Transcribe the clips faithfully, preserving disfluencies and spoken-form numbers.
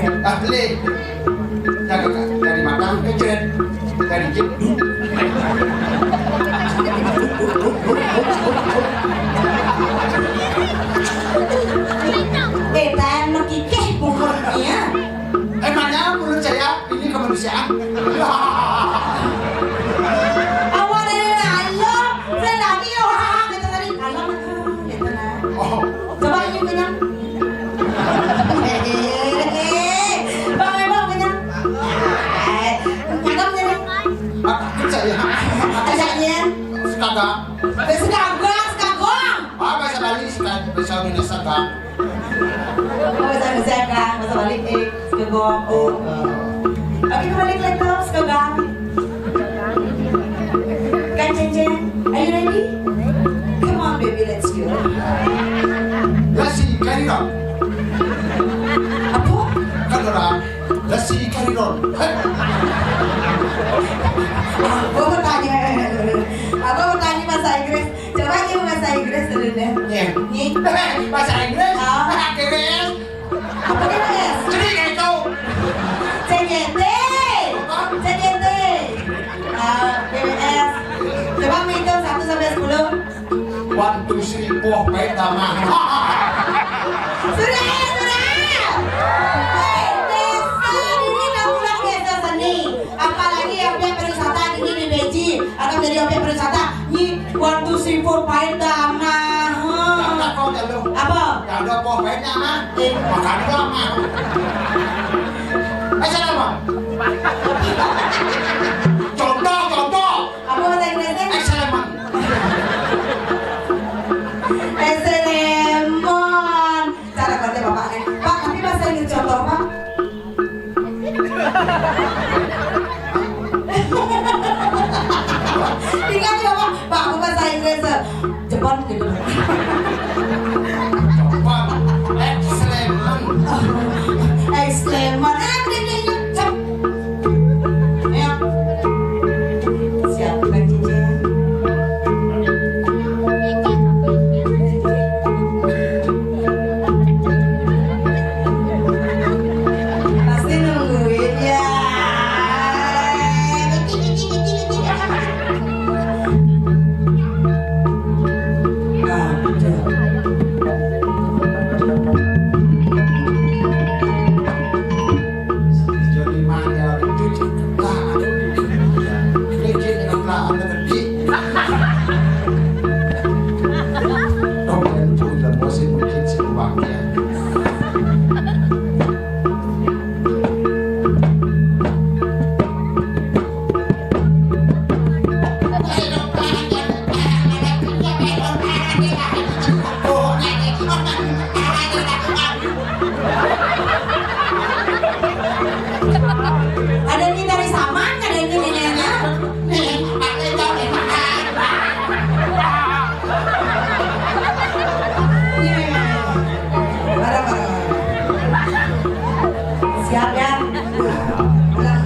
Ah, le. Jaga, Kak. Dari mata, kejret. Dari jep. Eh, tan makikih pungurnya. Emangnya menurut saya ini kemanusiaan? Awak dari lalu, saya lagi, wah, gitu tadi. Kalau gitu, nah. Oh. Coba ini kenyang. Bang, Bang, kenyang. Eh, nyangkap nggak nih? Ah, takut saya. Ajaknya. Sekagang. Eh, sekagang, sekagang. Ah, bahasa Bali, sekagang, bahasa Indonesia, sekagang. Oh, bahasa Indonesia, sekagang. Bahasa Bali, eh, sekagang. Oh. Oke, kembali ke laptop, sekagang. Kang Ceng Ceng, are you ready? Come on, baby, let's go. Let's see, carry on. Apa? Kan orang, let's see, carry on. Hei. Aku mau tanya, aku mau tanya bahasa Inggris. Coba aja bahasa Inggris dulu deh. Iya. Nih. Bahasa Inggris? Oh. Inggris. Apa dia, Mas? Jadi kayak itu. C G T. Apa? C G T. Ah, B B S. Coba menghitung satu sampai sepuluh. One, two, three, four, five, dah mah. Sudah, ya, sudah. Hei, dasar ini nggak pulang biasa seni. Apalagi yang pihak pariwisata ini di Beji. Akan jadi objek pariwisata. Nyi, one, two, three, four, five, dah mah. Apa? Ada apa baiknya, mah? Eh. Makanya lama. Eh, siapa? Contoh, contoh. Apa bahasa Inggrisnya? Excellent. Excellent. Cara kerja bapaknya. Pak, tapi bahasa Inggris contoh, Pak. Tinggal di Bapak, Pak, aku bahasa Inggris, eh, Jepang gitu. Jepang, excellent. Excellent. Eh, udah, udah, udah, cep. Ya. Siap, Bang Cincin. Pasti nungguin ya. Ah, betul. Jadi mana? Nah, ini kita ada gede. Dong, itu udah musim mungkin sebuahnya. Ada ini dari Saman, ada ini neneknya. Nih, pakai jam ini. Bareng, bareng. Siap ya? Ulang.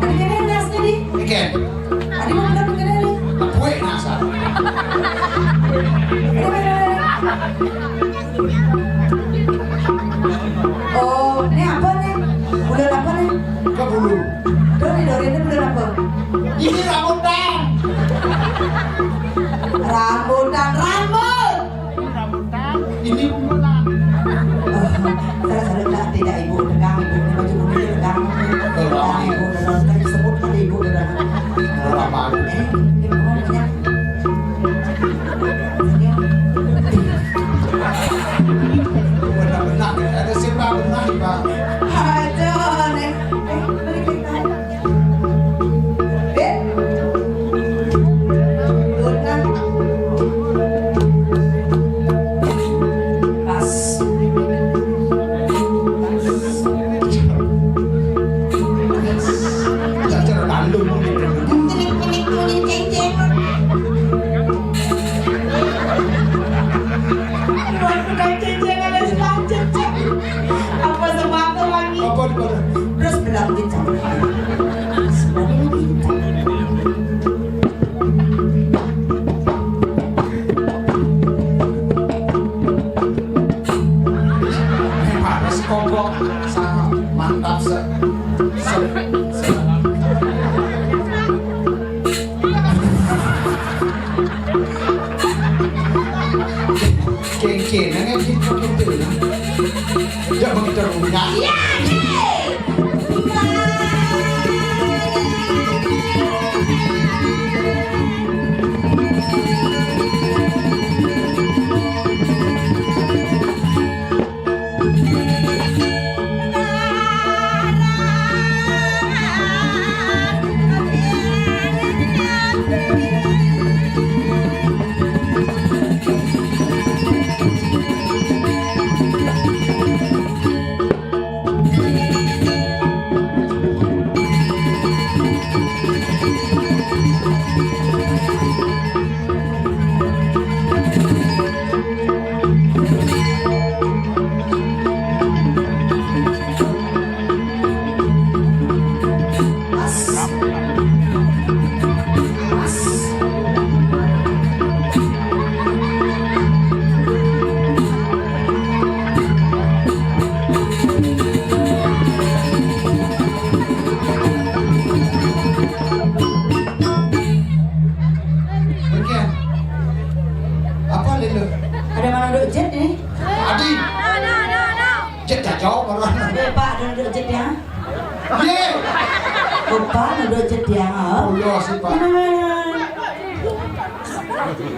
Adi kene nih, Adi. Iken. Adi mau bener, bener nih. Kue nasa. Bener, bener, bener. Oh, ini apa nih? Bulan apa nih? Ke bulu. Dori, Dori ini bulan apa? Ini rambutan. Rambutan, rambut. Ini bulan. Oh, saya selalu tak, tidak ibu tegang, ibu ini baju putih tegang. Tegang. Ibu tegang, saya sebut tadi ibu tegang. Tegang. Eh, ini bukan punya. Ada mana duduk jet ni? Adi. Jet jajau baru. Ada pak ada duduk jet ya? Ye. Lupa duduk jet ya. Oh, iya sih, Pak. Mana, mana?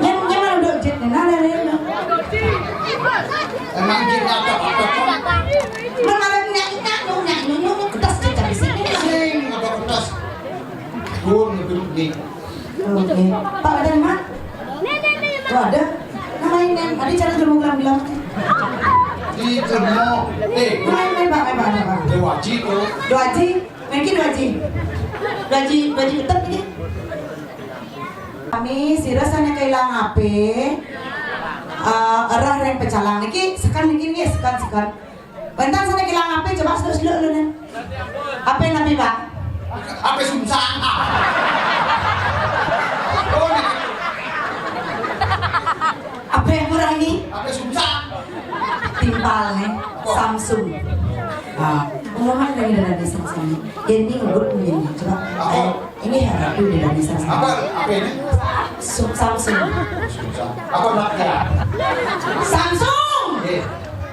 Yang, yang mana duduk jet ni? Nah, nah, nah, nah. Emang jet ada apa, Pak? Mana ada nyak, nyak, nyak, nyak, nyak, nyak, kertas jet di sini. Sing, ada kertas. Gue ngebut ni. Oke. Pak, ada mak? Oh, ada. Namain, Nen. Ada cara jemuk lam bilang. Di jemuk. Eh. Namain, Nen, Pak, Nen, Pak, Nen, Pak. Dua G tu. Dua G. Mungkin dua G. Dua G, dua G tetap ni. Kami sira sane kehilangan H P. Eh, arah reng pecalang niki, sekan niki, niki, sekan, sekan. Bentar sana kilang ape coba seduk-seduk dulu nih. Ape napi, Pak? Ape sungsang? Oh, nih. Ape yang kurang ini? Ape sungsang? Timpal nih, Samsung. Ah, ngomong lagi dari Samsung. Ini ngebut nih, coba. Apa? Ayo. Ini harap udah dari sana. Apa? Apa ini? Su- Samsung. Apa makna? Samsung. Eh,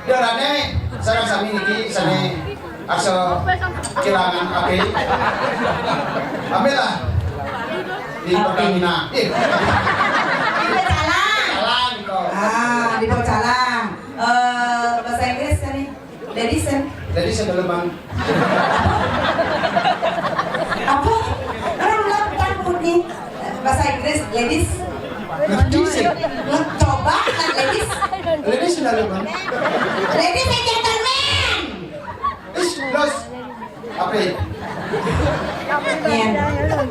darane sareng sami niki sane asa kelangan ape? Ambillah di Pertamina. Eh. Di Pecalang. Pecalang kok. Ah, di Pecalang. Eh, bahasa Inggris kan nih? Ladies, eh? Ladies ada lemang. Apa? Orang bilang takut nih. Bahasa Inggris, ladies. Ladies, eh? Coba, kan, ladies. Ladies ada lemang. Ladies and gentlemen. Is, los. Apa? Jen.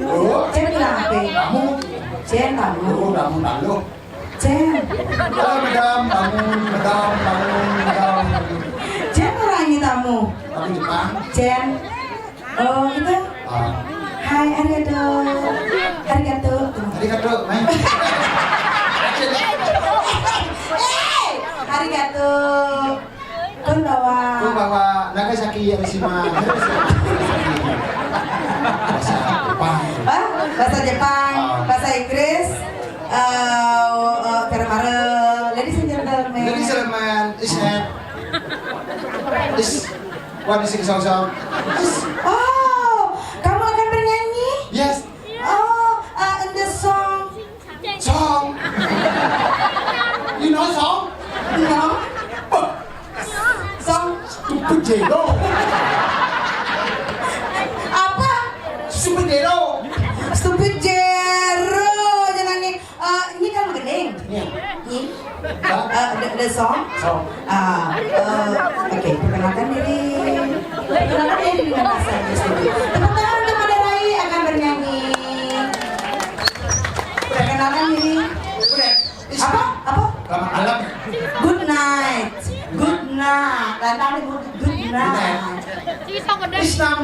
Oh. Jen bilang apa? Kamu. Jen, kamu. Oh, kamu lalu. Jen. Halo, madam, bangun, madam, bangun, madam. Jen orangnya tamu. Aku Jepang. Jen. Oh, gitu? Ah. Hai, arigato. Arigato. Arigato, hai. Eh, arigato. Konbawa. Konbawa. Nagasaki, Hiroshima. Bahasa Jepang. Hah? Bahasa Jepang, ah. Bahasa Inggris, eh, eh, kare-mare. Ladies and gentlemen. Ladies and gentlemen, is that, is, what is it, song, song? Is. Oh, kamu akan bernyanyi? Yes. Oh, uh, in the song. Song. You know song? No. Song. Stupid Jero. Apa? Stupid Jero. Stupid Jero, jangan nih. Eh, ini kan begening. Iya. Nih. Hah? Eh, the, the song. Song. Ah, eh, oke, perkenalkan diri. Perkenalkan diri dengan bahasa Inggris dulu. Tepuk tangan untuk Mada Rai akan bernyanyi. Perkenalkan diri. Udah. Apa? Apa? Selamat malam. Good night. Good night. Lantang good, good night. Islam.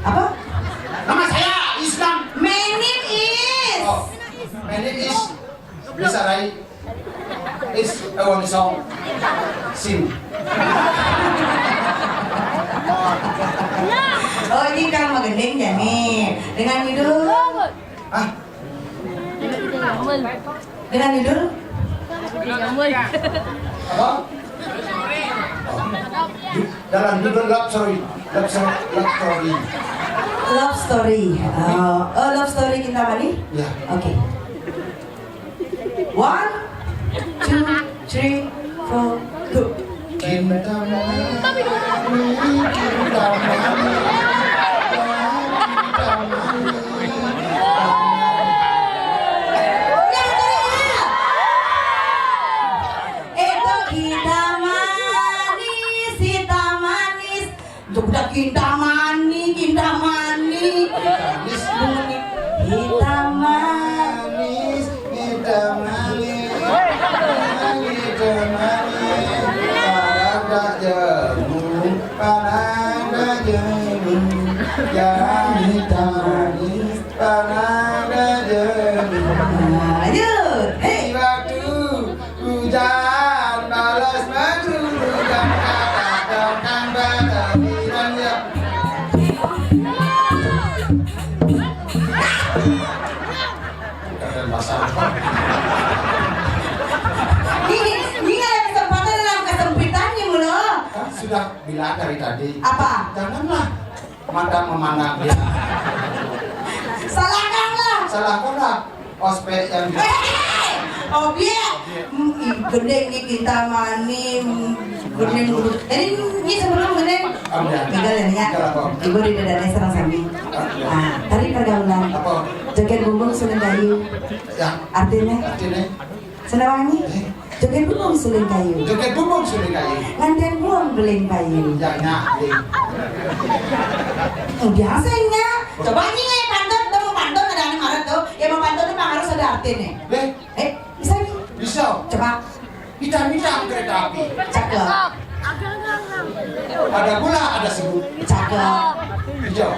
Apa? Nama saya Islam. My name is. Oh, my name is. Bisa Rai. Is, eh, one song. Sim. Oh, ini kan magending ya nih. Dengan judul. Ah, dengan judul? Apa? Dalam judul love story. Love story. Love story. Love story. Oh, oh, love story Kintamani? Ya. Oke. One, two, three, four, go. Kintamani, Kintamani, Kintamani. Itu kita manis, kita manis. Jogja Kintamani, Kintamani. Manis. Bunyi. Hitam manis, hitam manis, hitam manis. Parang tak jemu, parang tak jemu. Jangan hitam manis, parang tak jemu. Nah, lanjut. Hei. Di waktu hujan balas mengguyur dan kata tentang batawiran ya. Kata bahasa apa? Ini Bilang dari tadi. Apa? Janganlah mata memandang dia. Salahkanlah. Salahkanlah. Ospek yang di- Oh, dia. Hmm, ih, gendeng ni kita mani, hmm, gendeng dulu. Jadi, ni sebelum gendeng. Ambil. Tinggal ya, Nya. Tinggal apa? Ibu di dada ni serang sami. Ah, tari pergaulan. Apa? Joget bumbung suling kayu. Ya. Artinya? Artinya? Selawangi. Eh? Joget bumbung suling kayu. Joget bumbung suling kayu. Nganten buang beling payu. Ya, Nya, beling. Oh, biasa, Nya. Coba ni, Nya, pantun, tu mau pantun ada anak marah tu. Ya, mau pantun tu memang harus ada artinya. Leh? Eh, bisa ni? Bisa. Coba. Hitam-hitam kereta api. Cakep. Ada pula, ada sebut. Cakep. Hijau.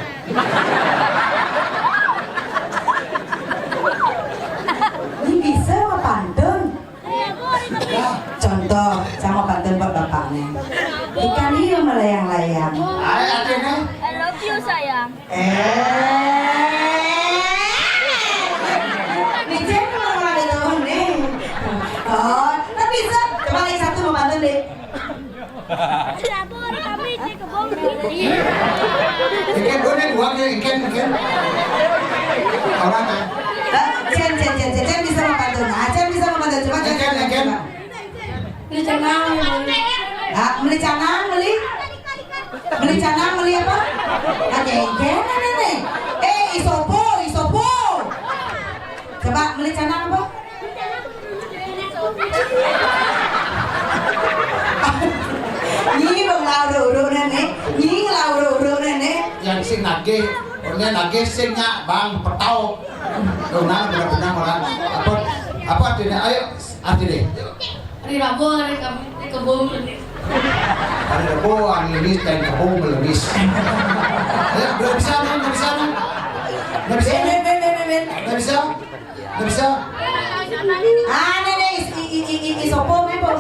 Ni bisa mau pantun. Contoh, saya mau pantun buat bapaknya. Ikan hiu melayang-layang. Hai, artinya? I love you, sayang. Eh. Ni cek kalau ada tahun ni. Oh, tapi bisa. Coba lagi satu mau pantun deh. Kenapa orang kami cek kebong? Ikan, boleh dua ke ikan, ikan? Orang, ah. Eh, Cen, Cen, Cen, Cen, Cen bisa mau pantun. Ah, Cen bisa mau pantun. Coba, Cen, Cen, Cen, Cen. Cen. Beli canang, beli. Ah, beli canang, beli. Beli canang, beli apa? Ada ikan, ada nih. Eh, isopo, isopo. Coba beli canang apa? Ni bang lau ro ro ne ne. Ni lau ro ro ne ne. Yang sing nagih, orangnya nagih sing nyak bang petau. Dona benar-benar orang. Apa, apa artinya? Ayo, artinya. Hari Rabu, hari Kamis, hari Kebo, hari. Hari Rabu, hari Kamis, dan Kebo, hari Kamis. Ayo, belum bisa, belum bisa, belum. Belum bisa. Ben, ben, ben, ben, ben, ben. Belum bisa. Nggak bisa? Ah, ini nih, i, i, i, i, i, sopo, mempo.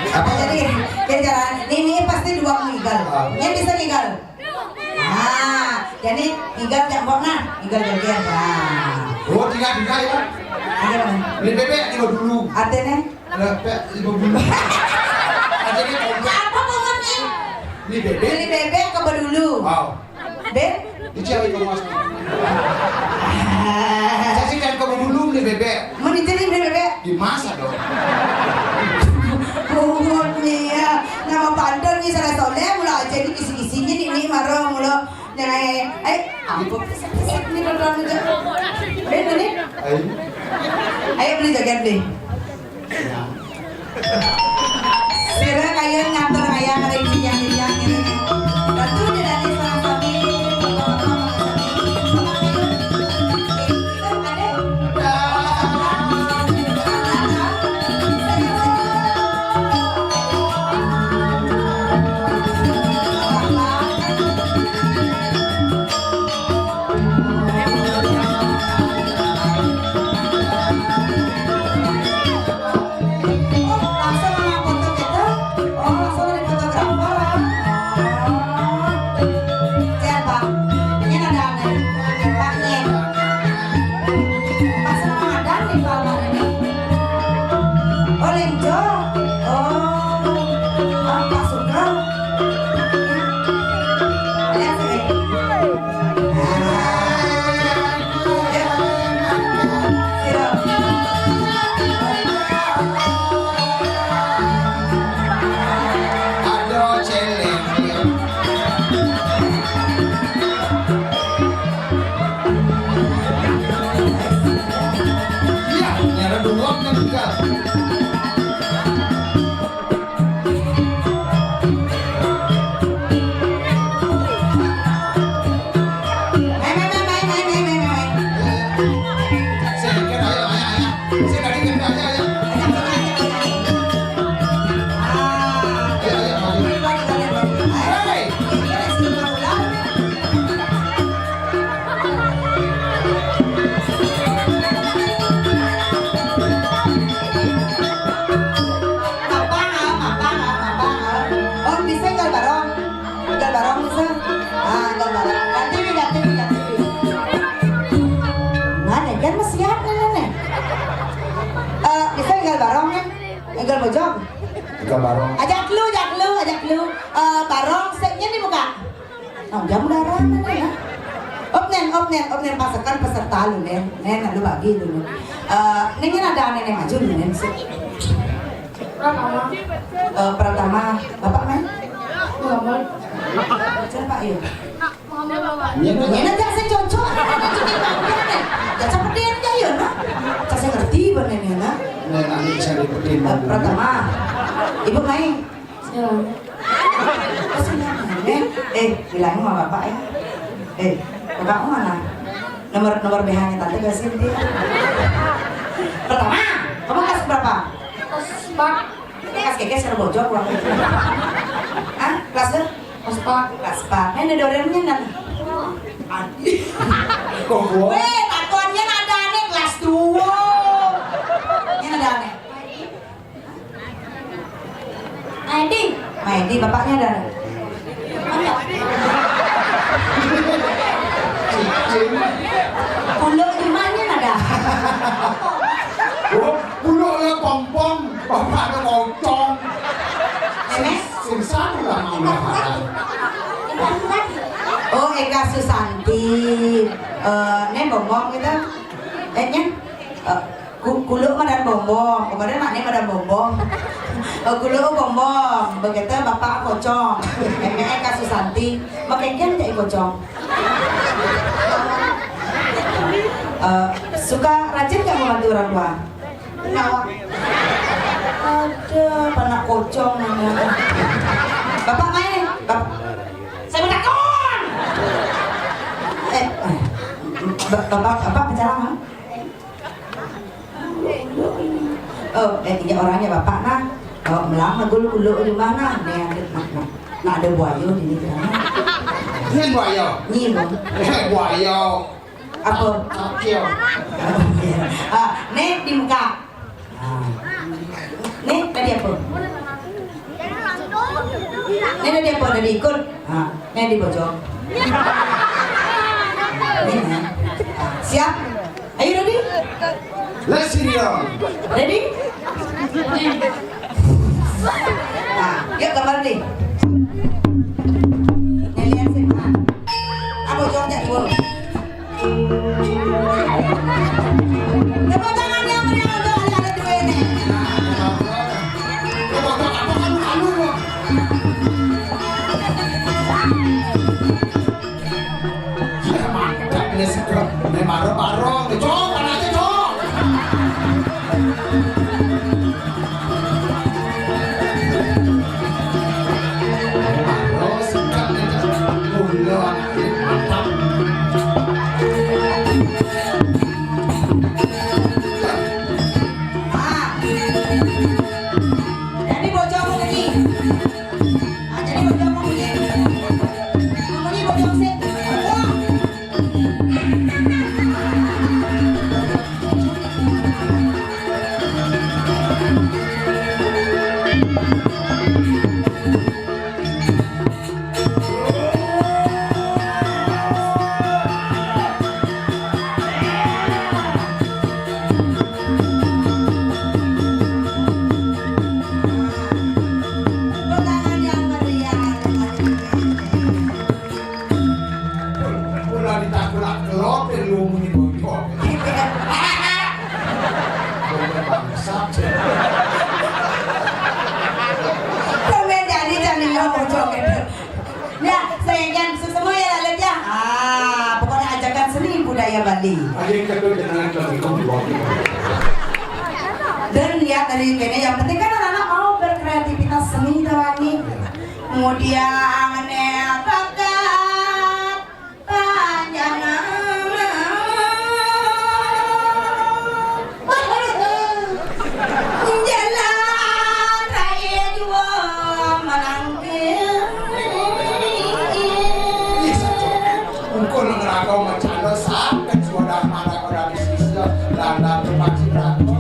Apa? Jadi, dia jalan. Ini, ini pasti dua ngigal. Ah. Dia bisa ngigal. Ah, jadi ngigal tiap mbok nah, ngigal joget. Ah. Oh, tiga, tiga ya? Iya, Bang. Beli bebek tiga dulu. Artinya? Bebek tiga dulu. Artinya komplek. Apa ngomongnya? Beli bebek. Beli bebek ke dulu. Wow. Ben? Ini cewek kamu asli. Saya sih kan kamu dulu beli bebek. Mau dicari beli bebek? Di masa dong. Bungut nih ya. Nama pantun nih salah soleh mula aja ini kisi-kisinya nih, nih marah mula. Jangan, eh, ampun. Ini tonton aja. Ben, ini. Ayo. Ayo beli joget deh. Ya. Sira kaya ngatur kaya ngriki yang yang ini. Tentu tidak ada salah satu. Oh, langsung sama foto gitu? Oh, langsung dari fotografer, ah. Oh. Siapa? Ini ada aneh. Pak Nyen. Pas Ramadan di Palembang ini. Oh, Lenjo. Oh. Oh, Pak Sugro. Lihat sini. Aduh, celeng. Iya, nyara doang kan juga. Barong. Ajak lu, ajak lu, ajak lu. Eh, barong, sik nyen dibuka. Oh, jam garang mana ya? Op nen, op nen, op nen, pasekan peserta lu nen. Nen, lu bagi lu nen. Eh, nen, nen ada aneh maju lu nen, sik. Pertama. Eh, pertama, Bapak main? Coba, yuk. Ini nanti saya cocok. Nanti saya cocok. Saya seperti ini aja, ya, nah. Saya ngerti bener ya, nah. Nah, nanti saya diikutin. Eh, pertama, Ibu main. Silakan. Oh, sini. Eh, eh, bilangin sama Bapak ya. Eh, Bapak mana? Nomor, nomor B H-nya Tante kasih dia. Pertama, kamu kelas berapa? Kelas empat. Kelas keke seru bojong waktu itu. Hah? Kelas berapa? Kelas empat. Kelas empat. Ini ada doremnya nggak? Aduh. Kok gua? Weh, takonnya ada aneh kelas dua. Ini ada aneh. Edi. Edi, bapaknya ada. Pulau di mana ada? Oh, pulau ya pom-pom, bapaknya kocong. Emes? Sing satu lah mau makan. Oh, Eka Susanti. Eh, nen bombong gitu. Eh, nyen? Eh, Ku-, kuluk madan bombong, kemarin nak ni madan bombong. Oh, kuluk bombong, begitu bapak kocong. Emek Eka Susanti, makin kian jadi kocong. Eh, suka rajin nggak membantu orang tua? Enggak. Ada panak kocong namanya. Bapak main, Bap-, saya minta kon. Eh, eh, Ba-, Bapak, Bapak bicara, ha? Oh, eh, ini orangnya bapak nah. Oh, melang lagu lu, lu di mana? Nih, ada, nah, nah, nah, ada buaya di sini, nah. Ini buaya. Ini, Bang. Eh, buaya. Apa? Cakil. Ah, nih di muka. Ah. Nih tadi apa? Nih tadi apa? Tadi ikut. Ah, nih di bojong. Nih, nah. Siap? Are you ready? Let's sit down. Ready? Nah, yuk gambar nih. Nih, lihat sih, nah. Apa jawabnya, Ibu? Tepuk tangan yang meriah untuk adik-adik dua ini. Ya, mantap, ini seger. Ini baru-baru. Cok, mana aja, Cok? Baru seger, ini, Cok. Gula, mantap. Ah. Jadi bocor lagi. Ah, jadi bocor mau bunyi. Mau bunyi bocor sih. Wah. Tepuk tangan yang meriah. Pula ditakut-takut, lu muni bocor. Bangsat. Komen jadi, jadi lo bocor gitu. Ya, saya kan semua ya, Lalit, ya. Ah, pokoknya ajakan seni budaya Bali. Ada yang kedua dengan lebih. Dan ya, dari kene yang penting kan anak-anak mau berkreativitas seni, tawani. Kemudian, nih, bakat panjang. Jalan raya jua manangkil. Ih, saco. Engko nang ragau macana sakit sudah marah orang di sisi. Landa terpaksa ragau.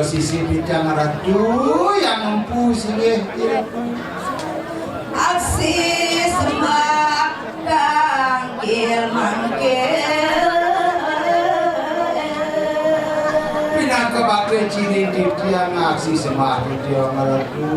Sisi titiang Ratu yang empu singgih. Aksi sembah tangkil mangkil. Pinaka bakal ciri titiang aksi sembah titiang Ratu.